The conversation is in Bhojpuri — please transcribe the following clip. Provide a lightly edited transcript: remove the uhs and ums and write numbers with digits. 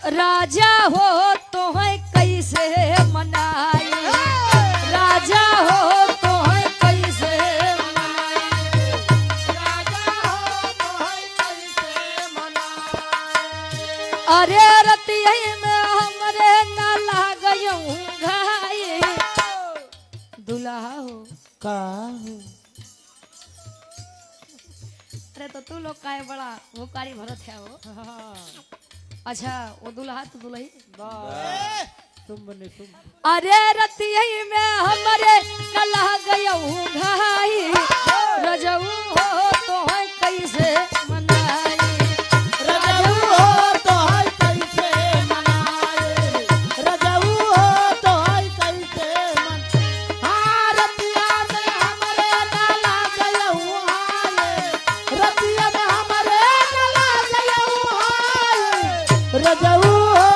राजा हो तो है कैसे मनाई, राजा हो तो है कैसे मनाई। राजा हो तो है कैसे मनाए। अरे रतिया में हमरे ना लागयऊ घाई। दुल्हा हो का हो? अरे तो तू लोग काहे बड़ा वो कारी भरत है वो। अच्छा वो दुल्हा तो दुल्ही। तुम बने तुम। अरे रतिया में हमरे न लागयऊ घाई, रजऊ हो तो है कैसे मनाई। रजऊ हो तो है कैसे मनाए, रजऊ हो तो है कैसे मन। हाँ, रतिया में हमरे ना लागयऊ हाय, रतिया में हमरे ना लागयऊ हाय, रजऊ हो